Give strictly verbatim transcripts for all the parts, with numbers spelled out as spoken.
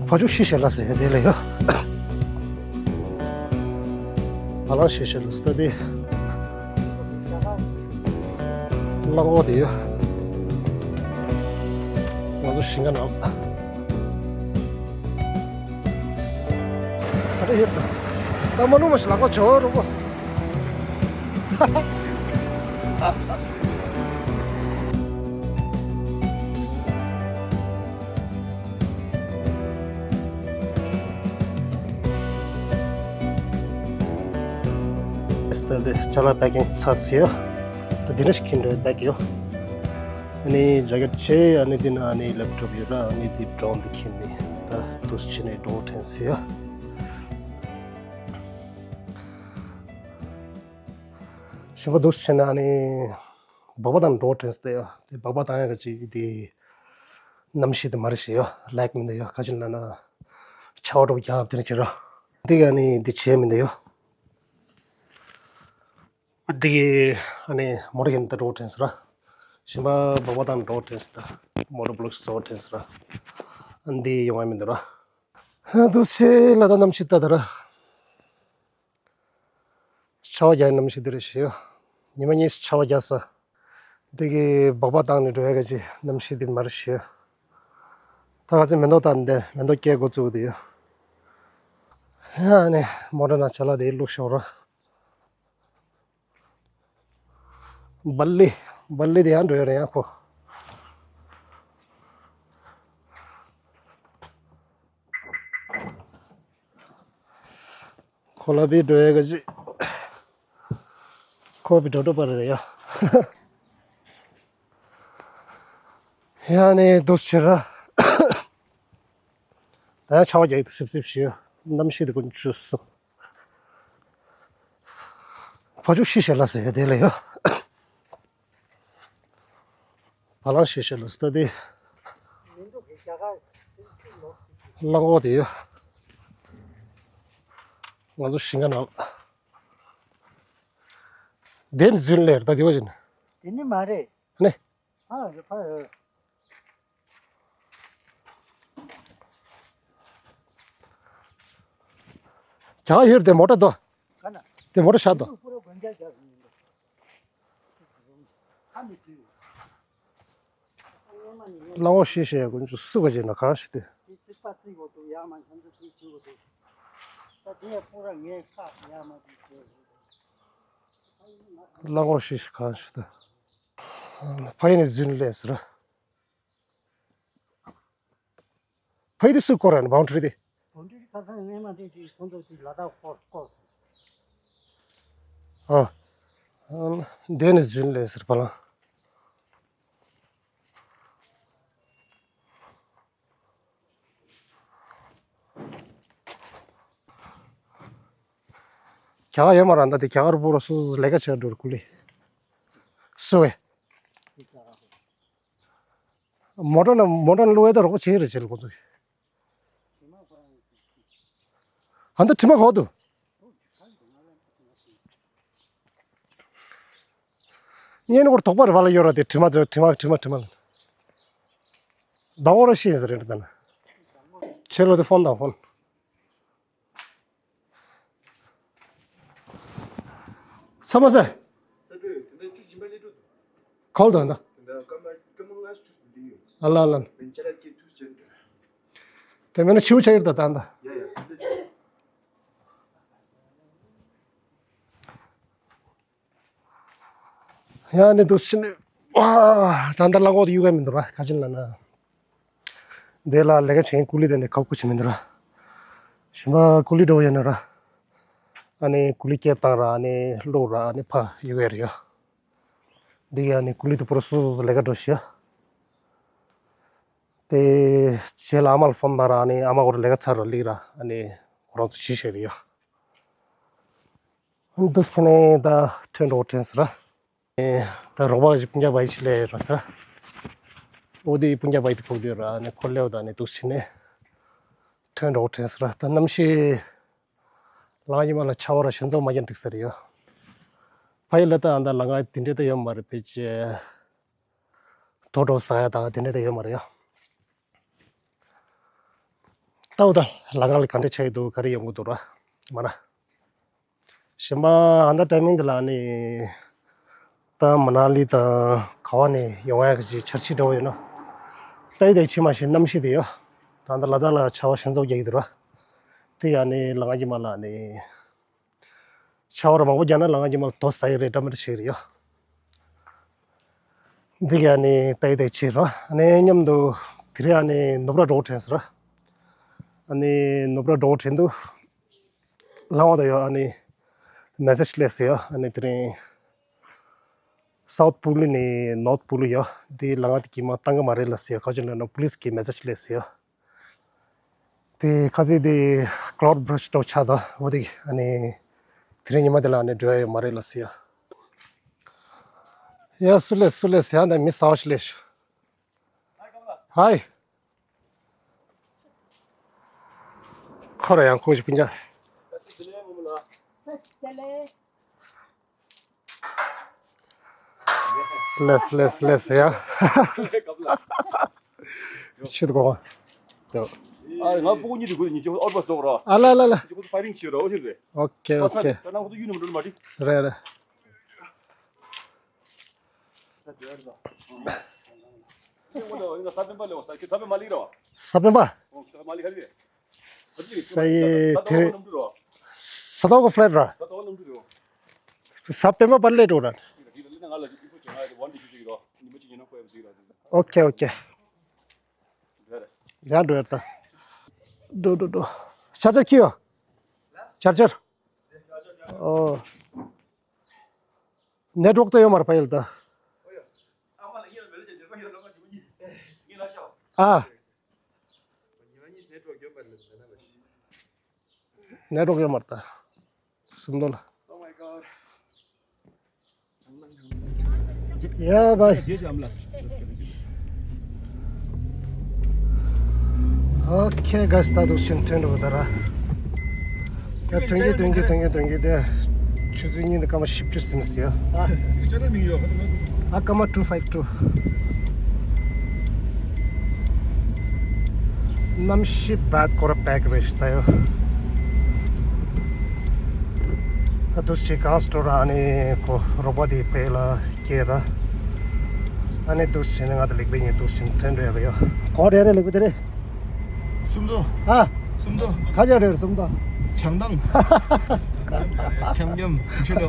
བ་ཕྱུགས་ཤི་ཤེས་ལ་ཟེར་ཡ་དེ་ལ་ཡོད། བ་ལང་ཤི་ཤེས་ལ་ཟེར་ཏེ། གླང་འོག་དེ་ཡོད། ང་ཚོ་ཞིང་ཁ་ནང་། ཨ་རེ་ཡོད། ད་མ་ནུ་མ་ཞིག་ལག་པ་བྱོ་རུ་གོ། སྟན་དེ་ཅ་ལག་པེ་ཀིང་ཚར་སོང་ཡོད། ད་འདི་འདྲ་ཞིག་འཁྱེར་འགྲོ་ཡ་ད་གི་ཡོད། ཨ་ནི་ཇེ་ཀེཊ་བྱས། ཨ་ནི་འདི་ན་ཨ་ནི་ལེབ་ཊོབ་ཡོད་ར། ཨ་ནི་འདི་ཌོན་འདི་འཁྱེར་ནས་ད་འདུག་སེ་བྱས་ནས་འགྲོ་དྲན་སོང་ཡོད། གཞན་པ་འདུག་སེ་བྱས་ན་ཨ་ནི་སྦག་སྦག་བཏང་འགྲོ་དྲན་སོང་ཡོད། དེ་སྦག་སྦག་བཏང་ཡ་ག་ཅིག་དེ་གནམ་གཤིས་དེ་མ་རེད་ཤེས་ཡོད། ལེགས་མི་འདུག་ཡོད། ག་ཅིག་ལབ་ན་ཆར་པ་འདྲ་པོ་རྒྱག་དེ་འདྲ་བྱེད་ར། འདི་ག་ཨ་ནི་འདི་བྱས་མི་འདུག་ཡོད། འདི་གི་ཨ་ནི་མོ་ཊ་གི་འདི་འགྲོ་དྲན་སོང་ར། གཞན་པ་སྦག་སྦག་བཏང་འགྲོ་དྲན་སོང་། ད་མོ་ཊ་བོ་ལོག་བཟོ་དྲན་སོང་ར། ཨ་འདི་ཡོང་ཡ་མི་འདུག་ར། ཨ་འདུག་སེ་ལ་ད་གནམ་གཤིས་ལྟ་ད་ར། ཆར་པ་རྒྱག་གནམ་གཤིས་འདི་རེད་ཤེས་ཡོད། ཉི་མ་གཉིས་ཆར་པ་རྒྱག་ས། འདི་གི་སྦག་སྦག་བཏང་ནས་འགྲོ་ཡ་ག་ཅིག་གནམ་གཤིས་འདི་མ་རེད་ཤེས་ཡོད། ད་ག་ཚོད་མེ་ཏོག་བཏང་འདི་མེ་ཏོག་སྐྱེ་འགོ་བཙུགས་འདི་ཡོད། ཡ་ནི་མོ་ཊ་ནང་ཅ་ལག་དེ་བླུགས་ཤོག་ར། སྦ་ལི། སྦ་ལི་དེ་ཡང་འགྲོ་ཡ་རེད་ཡང་ཁོ། ཁོ་ལ་བི་འགྲོ་ཡ་ག་ཅིག་ཁོ་བི་འགྲོ་འགྲོ་པ་རེད་ཡ། ཡ་ནི་འདུག་སེ་བྱས་ར། ད་ཡང་ཆར་པ་རྒྱག་གི་འདུག་སིབ་སིབ་ཞིག་ཡོད། གནམ་གཤིས་དེ་ཀུན་སྤྱོད་སོང་། བ་ཕྱུགས་ཤི་ཤེས་ལ་ཟེར་ཡ་དེ་ལ་ཡོད། བ་ལང་ཤི་ཤེས་ལ་ཟེར་ཏེ། གླང་འོག་དེ་ཡོད། ང་ཚོ་ཞིང་ཁ་ནང་ལ། དེ་ནི་རྫུན་ལས་རེད་ད་དེ་བ་བཞིན། དེ་ནི་མ་རེད། ནི། ཨ་རེད་ཕ་ཡོད། རྒྱ་གར་ཡོད་དེ་མོ་ཊ་དོ། ག་ན། དེ་མོ་ཊ་ཤག་དོ། པུ་ར་དགོན་རྒྱ་རྒྱ་རུ་ཡིན་པ། ཨ་མི་དུས། གླང་འོག་ཤི་ཤེས་ཀུན་ཚོ་སུ་ག་བྱེད་ན་གང་ཤི་དེ། དེ་རྩིག་པ་རྩིག་གོ་འདུག་ཡག་མ་ཁྱམ་ཚོ་དེ་བྱེད་གོ་འདུག་ད་དེ་ཡ་པུ་ར་ངའི་ཁ་ཡག་མ་དེ་བྱེད་གོ་འདུག་གླང་འོག་ཤི་ཤེས་གང་ཤི་དེ། ཕ་ཡི་ནས་རྫུན་ལས་ཟེར། ཕ་ཡི་དེ་སུ་སྐོར་ར་ནི་བའུན་ཌ་རི་དེ། བའུན་ཌ་རི་ཁ་སང་སྔས་མ་དེ་དེ་ཁོང་ཚོ་དེ་ལ་དྭགས་སྐོར་སྐོར་སོང་། ཨ། འདི་ནི་རྫུན་ལས་ཟེར་བ་ལ། རྒྱ་གར་ཡོད་མ་རེད་ད། དེ་རྒྱ་གར་པུ་ར་སུ་ལས་ཀ་བྱེད་འགྲོ་ར་ཀུ་ལི། སུ་བས། མོ་ཊ་ན་མོ་ཊ་ན་བླུགས་ཡས་ད་རོགས་པ་བྱེད་རེད་བྱེད་ལ་ཁོ་ཚོས། ཨ་ད་དྲི་མ་གོ་འདུག་གཉེན་སྐོར་དོག་པ་རེད་བ་ལ་ཡོད་ར་དེ་དྲི་མ་དྲི་མ་དྲི་མ་དྲི་མ་ལ། ཟླ་བོ་ར་ཤི་ཡིན་ཟེར་རེད་ད་ན། ཁྱེད་ལོ་དེ་ཕོན་དང་ཕོན། ས་མ་ས། ས་འགྲོས་དེ་འདྲ་བཅུ་སྦྱིན་པ་ལས་འགྲོ་འདུག་ཁོལ་དང་ད། དེ་འདྲ་སྐར་མ་སྐར་མ་ལྔ་བཅུ་འདི་ཡོད། ཨ་ལ་ལ། མིན་ཅ་ལག་སྐྱེ་དུས་ཅན་འདྲ། དེ་མིན་ན་ཆིའུ་ཆ་ཡིར་ད་ད་ད། ཡ་ཡ་དེ་འདྲ་བྱས། ཡ་ནི་འདུག་ཕྱིན་ནས། ཨ་ད་ལྟ་གླང་འོག་ཏུ་གཡུག་ག་མི་འདུག་ར་ག་ཅིན་ལ་ན། དེ་ལ་ལས་ཀ་བྱེད་ཀུ་ལི་དེ་ནས་ཁབ་ཁུ་བྱེད་མི་འདུག་ར། ཞིམ་པ་ཀུ་ལི་འགྲོ་ཡོད་ན་ར། ཨ་ནི་ཀུ་ལི་སྐྱེབ་བཏང་ར་ཨ་ནི་བླུག་ར་ཨ་ནི་ཕ་གཡུག་ཡ་རེད་ཡ། འདི་ཡ་ནི་ཀུ་ལི་དུ་པུ་ར་སུ་སུ་ལས་ཀ་འགྲོ་ཤི་ཡ། དེ་རྗེས་ལ་ཨ་མ་ལ་ཕོན་བཏང་ར་ཨ་ནི་ཨ་མ་ཁོ་ར་ལས་ཀ་ཚར་ར་ལིག་ར་ཨ་ནི་ཁོ་རང་ཚོ་ཇི་བྱེད་རེད་ཡ། འདུག་ཟེར་ནས་ད་ཐོན་འགྲོ་དྲན་ཟེར། ད་རོགས་པ་ཞིག་སྤུན་ཀྱག་བ་ཡི་ཆི་ལས་ར་ཟེར། འོ་དེ་སྤུན་ཀྱག་བ་ཡི་དེ་ཕོག་དུས་ར་ནས་ཁོ་ལེའོ་ད་ནས་འདུག་ཟེར་ནས་ཐོན་འགྲོ་དྲན་ཟེར། ད་གནམ་གཤིས་ལངས་ཉི་མ་ལ་ཆར་པ་ར་ཞོན་ཚོགས་མ་རྒྱབ་འགྲིག་ས་རེད་ཡ། ཕ་ཡི་ལ་ད་ཨ་ད་ལ་ང་དེ་འདྲས་ད་ཡོད་མ་རེད་ཕལ་ཆེར། དོ་དོ་ཟ་ཡ་ད་དེ་འདྲས་ད་ཡོད་མ་རེད་ཡ། ལྟ་བུ་དང་ལ་ང་ལ་ག་འདྲ་ཆགས་ཡོད་འདུག་ག་རེ་ཡོང་གི་འདུག་ར། མ་ན། གཞན་པ་ཨ་ད་ཊའི་མིང་འདི་ལ་ནི། ད་མ་ན་ལི་དང་ག་བ་ནས་ཡོང་ཡག་གི་འཆར་གཞི་འདྲ་བོ་ཡོད་ན། ལྟ་ཡི་ད་ཕྱི་མ་ཞིག་གནམ་གཤིས་དེ་ཡོད། ད་ད་ལ་དྭགས་ལ་ཆར་པ་ཞིག་ཚོགས་རྒྱག་གི་འདུག་ར། དེ་ཡང་ནི་ལ་ང་གི་མ་ལ་ནི། ཆར་པ་མང་པོ་རྒྱག་ན་ལ་ང་གི་མ་ལ་དོ་ཟ་ཡི་རེད་འདྲ་མི་འདྲ་བྱེད་ཀྱི་རེད་ཡོད། འདི་ག་ནི་ལྟ་ཡི་ད་ཕྱི་ར། ཨ་ནི་མཉམ་དུ་དེ་རིང་ཨ་ནི་ནུབ་ར་འགྲོ་དྲན་སོང་ར། ཨ་ནི་ནུབ་ར་འགྲོ་དྲན་དུ། ལྷང་བ་དང་ཡོད་ཨ་ནི། མེ་སེ་ཇི་སླེབས་སོང་ཡོད། ཨ་ནི་དེ་རིང་སའུཐ་པུ་ལི་ནས་ནོརཐ་པུ་ལི་ཡོད། དེ་ལ་ང་དེ་གི་མ་བཏང་གི་མ་རེད་ལབ་སོང་ཡོད། ག་ཅི་ལབ་ན་པུ་ལིས་ཀྱི་མེ་སེ་ཇི་སླེབས་སོང་ཡོད། དེ་ཁ་སང་དེ་ཀླའུ་ཌི་བྷར་སི་ཊི་འདྲ་བོ་ཆགས་འདུག་འོ་དེ་ཨ་ནི། དེ་རིང་ཉི་མ་དེ་ལ་ཨ་ནི་འགྲོ་ཡ་ཡོད་མ་རེད་ལབ་སོང་ཡོད། ཡ་སུ་སླེབས་སུ་སླེབས་ཡ་ད་མི་གསར་པ་ཞིག་སླེབས་ཤག་ཧའི། ཁོ་ར་ཡང་ཁོ་ཞིག་སྤུན་ཀྱག་ལེས་ལེས་ལེས་ཡ། ཤི་ཐུབ་གོ། ཨ་ང་ཕྲུ་གུ་གཉིས་དེ་ཁོ་གཉིས་ཀྱི་ཨོར་བ་སོགས་ར། ཨ་ལ་ལ་ལ། ཁོ་ཚོ་ཕ་རིང་ཆེ་ར་འོ་ཞིག་རེད། ཨོ་ཁེ་ཨོ་ཁེ། ད་ནང་ཁོ་ཚོ་ཡུལ་ནས་མི་འགྲོ་མ་འགྲིག་རེད་རེད། ས་སྤེན་པ་ལེགས་པ། ས་སྤེན་པ། ས་ཡི་དེ། ས་ཐོག་གི་ཕ་ལེཊ་ར། ས་སྤེན་པ་པར་ལེ་འགྲོ་ར། ཨོ་ཁེ་ཨོ་ཁེ། ཡང་འགྲོ་ཡ་ད། འགྲོ་འགྲོ་འགྲོ། ཆར་ཆར་ཁྱི་ཡོ། ཆར་ཆར། ཨོ། ནེཊ་ཝོག་ད་ཡོད་མ་རེད་ཕ་ཡུལ་ད། ཨ། ནེཊ་ཝོག་ཡོད་མ་རེད་ད། སུམ་མདོ་ལ། ཡ་བའི། ཨོ་ཁེ་གཱས། ད་འདུག་ཕྱིན་ཐོན་འགྲོ་གི་ད་ར། ད་ཐོན་གྱི་ཐོན་གྱི་ཐོན་གྱི་ཐོན་གྱི་དེ། ཆུ་ཚོད་གཉིས་དང་སྐར་མ་བཞི་བཅུ་ཟིན་སོང་ཡ། ཨ། ཨ་སྐར་མ་two five two། གནམ་གཤིས་བད་ཀོ་ར་བད་ཀོ་རེ་ཞིག་ད་ཡོད། ད་འདུག་ཕྱིན་གང་སྤྲོ་ར་ཨ་ནི་ཁོ་རོགས་པ་དེ་བེ་ལ། ཀེ་ར། ཨ་ནི་འདུག་ཕྱིན་ང་དང་ལེགས་པའི་ཉིན་འདུག་ཕྱིན་ཐོན་འགྲོ་ཡ་གི་ཡོད། གོ་རེ་རེ་ལེགས་པའི་དེ་རེད། སུམ་མདོ། ཨ། སུམ་མདོ། ཁ་ཆེ་རེ་སུམ་མདོ། བྱང་ཐང་། ཁྱམ་ཁྱམ་ཤོད་ལ།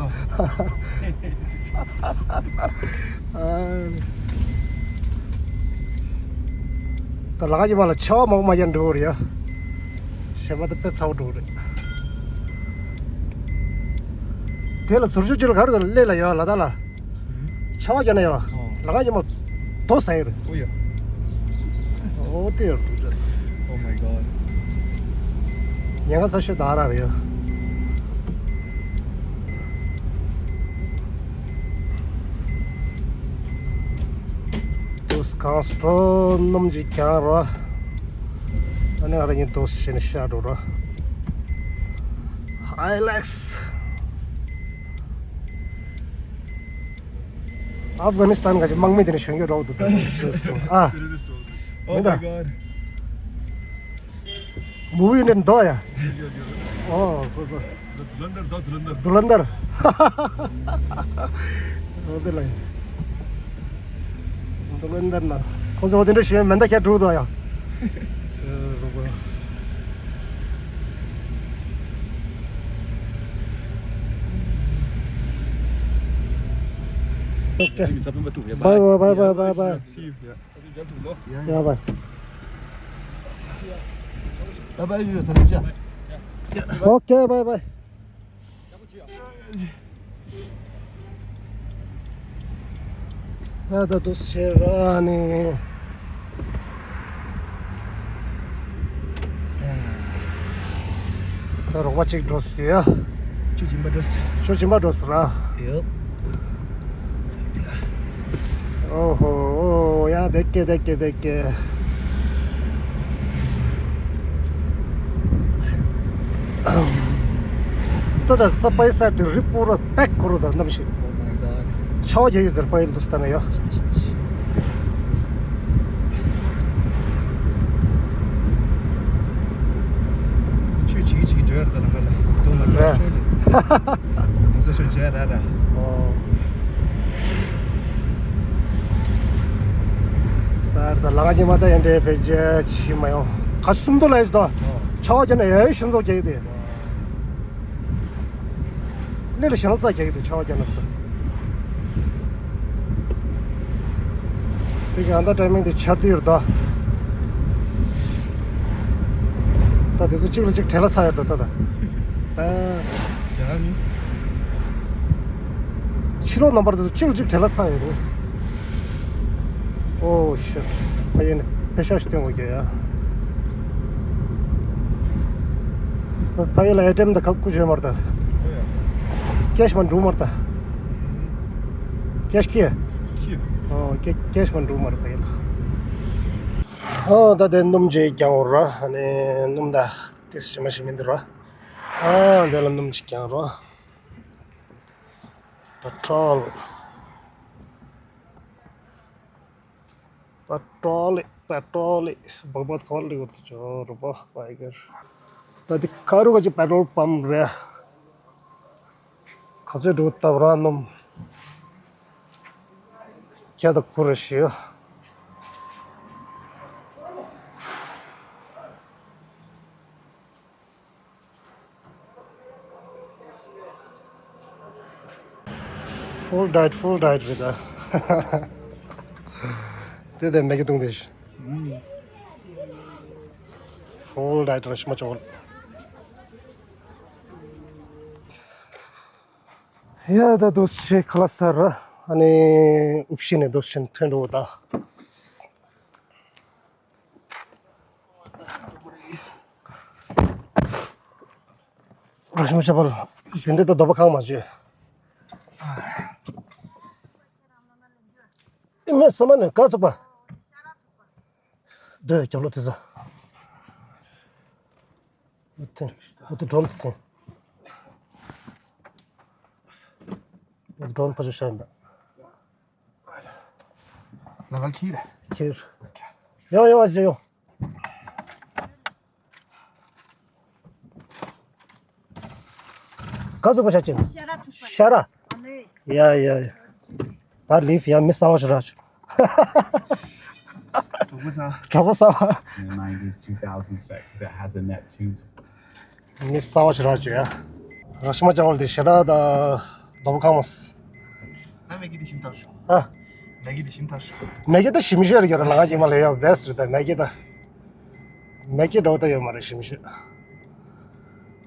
ཨ། ད་ལ་ང་ཡི་མ་ལ་ཆེ་བ་མང་པོ་མ་ཡར་འགྲོ་གི་རེད་ཡ། ཞེ་མ་ད་དཔེ་ཚ་བོ་འགྲོ་གི་རེད། དེ་ལ་ཟུར་ཤོག་ཅིག་ལ་ག་རེ་ག་ལེ་ལ་ཡོད་ལ་ད་ལ། ཆ་བ་རྒྱ་ན་ཡོད། ལ་ང་ཡི་མ་དོ་ས་ཡི་རེད། ཨོ་ཡ། ཨོ་དེ་ཡོད། Oh my god. ཉེན་ཁ་ཚ་ཤོས་ད་ར་རེད་ཡ། དུས་གང་སྤྲོ་སྣུམ་ཅིག་གྱང་རོ། ཨ་ནི་ཨ་ར་ཉིན་དུས་ཤེས་ནས་ཤ་འགྲོ་རོ། ཧའི་ལེགས། ཨབ་གྷ་ནི་སི་ཐན་ག་ཅི་དམག་མི་དེ་ནས་གཞོན་སྐྱེས་འགྲོ་འདུག་ད། ཨ། Oh མི་ད། My god. མུ་བི་ནས་འདོ་ཡ། ཨོ་ཁོ་ཚོ། དུ་ལན་དར་དོ་དུ་ལན་དར། དུ་ལན་དར། ཨོ་དེ་ལ་ཡ། དུ་ལན་དར་ན། ཁོ་ཚོ་དེ་འདྲ་ཞིག་མེ་མདའ་ཁྱེར་འགྲོ་འདུག་ཡ། ཨེ་རོ་གོ། Okay. Bye bye bye bye bye bye. See you. Yeah. Yeah, bye. Bye bye. Okay, bye bye. ད་ད་དུ་ཤེར་ར་ནི། ད་རོགས་པ་གཅིག་འགྲོ་སྲིད་ཡ། ཁྱོད་སྦྱིན་པ་འགྲོ་སྲིད། ཁྱོད་སྦྱིན་པ་འགྲོ་སྲིད་ར། ཡོད། ཨོ་ཧོ། ཨོ་ཡ། བདེ་སྐྱིད་བདེ་སྐྱིད་བདེ་སྐྱིད། ད་ད་ས་པའི་ས་དེ་རི་པོ་ར་པེག་ཁོ་ར་ད་གནམ་གཤིས། Oh my god. ཆར་པ་རྒྱག་ཡོད་ཟེར་པ་ཡིན་འདུག་ས་ད་ན་ཡ། ཨོ་ཧོ། ར་ར། ཨོ། ད་ད་ལ་ང་ཉི་མ་ད་ཡན་འདྲེ་བེ་ཇེ་ཆི་མ་ཡོང་། ཁ་སུམ་དུ་ལ་ཡིས་དོ། ཆ་བ་ཀྱ་ན་ཡ་ཤིན་ཙོ་ཀྱ་ཡི་དེ། ལེ་ལ་ཤིན་ཙོ་ཀྱ་ཡི་དེ་ཆ་བ་ཀྱ་ན་དོ། དེ་ག་ད་ཊའི་མིང་དེ་ཆར་དུ་ཡོད་དོ། ད་དེ་ཚོ་གཅིག་ལ་གཅིག་བྲེལ་ལ་ཚ་ཡོད་དོ་ད་ད། ཨ། ཡ་ནི། ཕྱི་ལོགས་རྣམ་པར་དེ་ཚོ་གཅིག་ལ་གཅིག་བྲེལ་ལ་ཚ་ཡོད་རེད། ཨོ་ཤིཊ། ཕ་ཡི་ནས་པེ་ཤ་ཞིག་སྟོན་དགོས་ཀྱི་ཡ། ཕ་ཡི་ལ་ཨེ་ཊི་ཨེམ་དང་ཁབ་བསྐུར་བྱོས་མར་ད། ཀེཤ་མ་འགྲོ་མར་ད། ཀེཤ་ཁྱི། ཁྱི། ཨོ་ཀེ་ཀེཤ་མ་འགྲོ་མར་ཕ་ཡི་ལ། ཨོ་ད་དེ་སྣུམ་ཅིག་བརྒྱང་འོ་ར། ཨ་ནི་སྣུམ་ད་ཏིས་ཞིམ་མ་ཞིམ་མི་འདུག་ར། ཨ་འདི་ལ་སྣུམ་ཅིག་བརྒྱང་རོགས། པ་ཊྲོལ། པ་ཊྲོལ་པ་ཊྲོལ་བག་བག་ཁོལ་ལི་བར་དུ་ཅོ་རུ་པ་པའི་གར། ད་འདི་ཁ་རུ་ག་ཅི་པེ་ཊྲོལ་པམ་རེད། ག་ཚོད་འགྲོ་ད་བར་སྣུམ་ཁྱེད་ད་ཁུར་རེ་ཞིག Full diet, full diet རེད་ད། དེ་དེ་མེ་གི་བཏུང་དེ། Full diet ར་ཤི་མ་ཅོག་ཡ་ད་དུས་ཆེ་ཁ་ལ་སར་ར། ཨ་ནི་ཨུབ་ཤི་ནས་དུས་ཆེན་ཐོན་འགྲོ་ད། ར་ཤི་མ་ཅོག་པར་དེ་འདྲ་ད་རྡོ་པ་ཁང་མ་བྱོས། ཨི་མེ་ས་མ་ནས་ག་ཚུགས་པ། འདོད་རྒྱབ་ལོ་དེ་ཟ། འོ་དེ་འོ་དེ་ཌོན་དེ་དེ། འོ་དེ་ཌོན་ཕ་ཆོ་ཤ་ཡིན་པ། ལ་ལ་ཁྱི་རེད། ཁྱི། ཡོ་ཡོ་ཨ་ཅེ་ཡོ། ག་ཚོད་པ་ཤ་ཅན། ཤ་ར་ཐུག་པ། ཤ་ར། ཨ་ལེ། ཡ་ཡ་ཡ། ད་ལིབ་ཡ་མི་ས་བ་ཞིག་རག་བྱུང་། གྲོགས་པོ་ས། གྲོགས་པོ་ས་བ། And mine is two thousand six. It has a Neptune. མི་ས་བ་ཞིག་རག་བྱུང་ཡ། ར་ཤི་མ་ཅོག་པར་དེ་ཤ་ར་ད་རྡོ་པ་ཁང་མ་སི། ན་མེ་གི་དེ་ཞིམ་ཐག་ཆོད། ཨ། མེ་གི་དེ་ཞིམ་ཐག་ཆོད། མེ་གི་ད་ཞིམ་ཤོས་རེད་ཀྱི་ར། ལ་ང་ཉི་མ་ལས་ཡ་བེ་སི་རེད་ད་མེ་གི་ད། མེ་གི་འགྲོ་ད་ཡོད་མ་རེད་ཞིམ་ཤོས།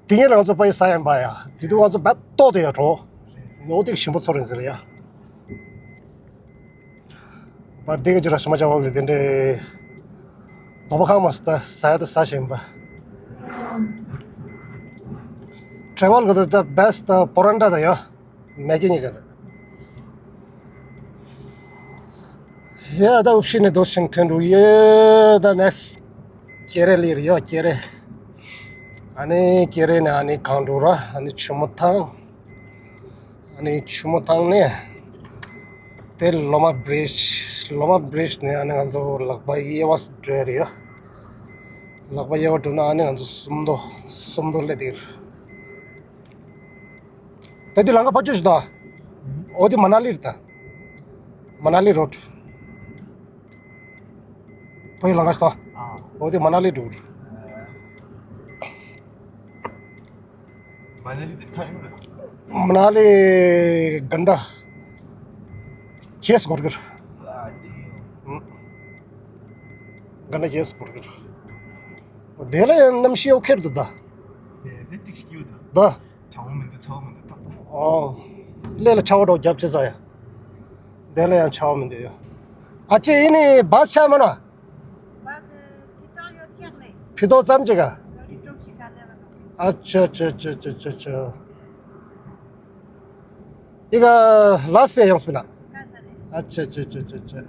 དེ་ངས་ང་ཚོ་པ་ཡི་ས་ཡན་པ་ཡ། དེ་དུས་ང་ཚོ་བད་ཏོག་ཏུ་ཡ་གྲོ། ནོ་ཏིག་ཞིམ་པོ་ཚོར་རིན་ཟེར་ཡ། པར་འདི་ག་ཅི་ར་ཤི་མ་ཅོག་པར་དེ་འདྲའི་རྡོ་པ་ཁང་མ་སི་ད་ས་ཡ་ད་ས་ཞིམ་པ། ཊེ་ཝལ་གི་ད་བེ་སི་ད་པོ་རན་ད་ད་ཡ། མེ་གི་ཉི་ག་རེད། ཡ་ད་ཨུབ་ཤི་ནས་དོ་ཤིང་ཐོན་འགྲོ་ཡོད་ད་ནས། ཀེ་རེ་ལིར་ཡོད་ཀེ་རེ། ཨ་ནི་ཀེ་རེ་ནས་ཨ་ནི་གང་འགྲོ་ར། ཨ་ནི་ཆུ་མོ་ཐང་། ཨ་ནི་ཆུ་མོ་ཐང་ནས་དེ་ལོ་མ་བྷི་རིཇ། ལོ་མ་བྷི་རིཇ་ནས་ཨ་ནི་ང་ཚོ་ལག་པ་གཡས་པ་འགྲོ་ཡ་རེད་ཡ། ལག་པ་གཡས་པ་འགྲོ་ན་ཨ་ནི་ང་ཚོ་སུམ་མདོ། སུམ་མདོ་སླེབས་དེ་རེད། ད་དེ་ལམ་ཁ་ཕར་ཕྱོགས་ཤིག་ད། འོ་དེ་མ་ན་ལི་རེད་ད། མ་ན་ལི་རོ་ཌི། ཕ་གི་ལམ་ཁ་ཤིག་ད། ཨ། འོ་དེ་མ་ན་ལི་འགྲོ་གི་རེད། མ་ན་ལི་དེ་ཐག་ཡོད་རེད། མ་ན་ལི་གྷན་ཊ་བརྒྱད་འགོར་གི་རེད། ཨ་དེ། གྷན་ཊ་བརྒྱད་འགོར་གི་རེད། དེ་ལ་ཡང་གནམ་གཤིས་ཨོ་ཁེ་རེད་ད། དེ་དེ་ཏིག་ཤི་ཀྱི་ཡོད་ད། ད། གྲང་མོ་མི་འདུག་ཚ་བོ་མི་འདུག་ཏག་ཏག་ཨོ། ལས་ལ་ཆར་པ་འདྲ་བོ་བརྒྱབ་ཅི་ཟ་ཡ། དེ་ལ་ཡང་ཆར་པ་མི་འདུག་ཡ། ཨ་ཅེ་ཡིན་ནི་བཱས་ཆགས་མ་ན། བཱས་ཕི་ཏོག་ཡོད་ཀྱག་ལེ། ཕི་ཏོག་ཙམ་ཅིག་ག་ཨ་ཅོ་ཅོ་ཅོ་ཅོ་ཅོ་ཅོ། ཡི་ག་ལཱས་པེ་ཡོངས་པི་ན། ཨ་ཅོ་ཅོ་ཅོ་ཅོ་ཅོ།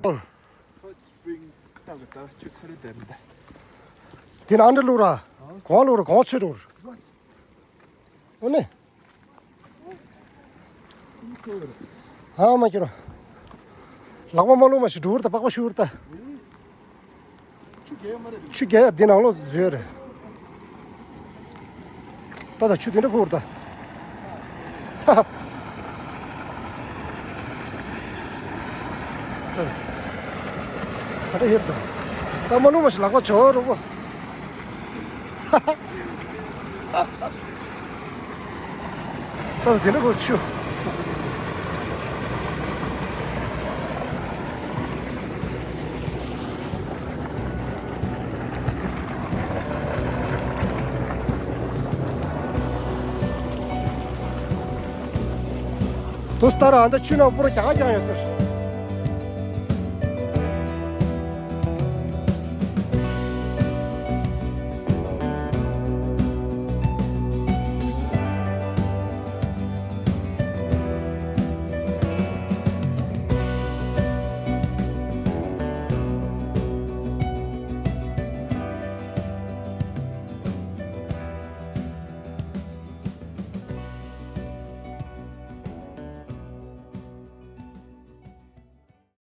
Hot spring ད་གི་ད་ཆུ་ཚ་རེད་དེ་མི་ད། དེ་ན་ཨ་འདྲ་བླུགས་ར། གོང་བླུགས་ར་གོང་ཚོད་འགྲོ་ར། འོ་ནི། ཨ་མ་ཁྱོད་ར། ལག་པ་མ་བླུགས་མ་ཞིག་འགྲོ་ར་ད་པགས་པ་ཤུ་ར་ད། ཆུ་རྒྱས་ཡོད་མ་རེད། ཆུ་རྒྱས་ཡོད་འདི་ནང་ལོགས་བཟོས་རེད། ད་ད་ཆུ་དེ་འདྲ་ཁུག་ར་ད། ག་རེ་ཡོད་དོ། ད་མ་ནུ་མ་ཞིག་ལག་པ་བྱོ་རོགས་པོ། ད་དེ་འདྲ་གོ་ཆུ། དུ་སྟ་ར་ཨ་འདི་ཆུ་ནང་པུ་ར་རྒྱ་ག་རྒྱང་ཡོད་ཟེར།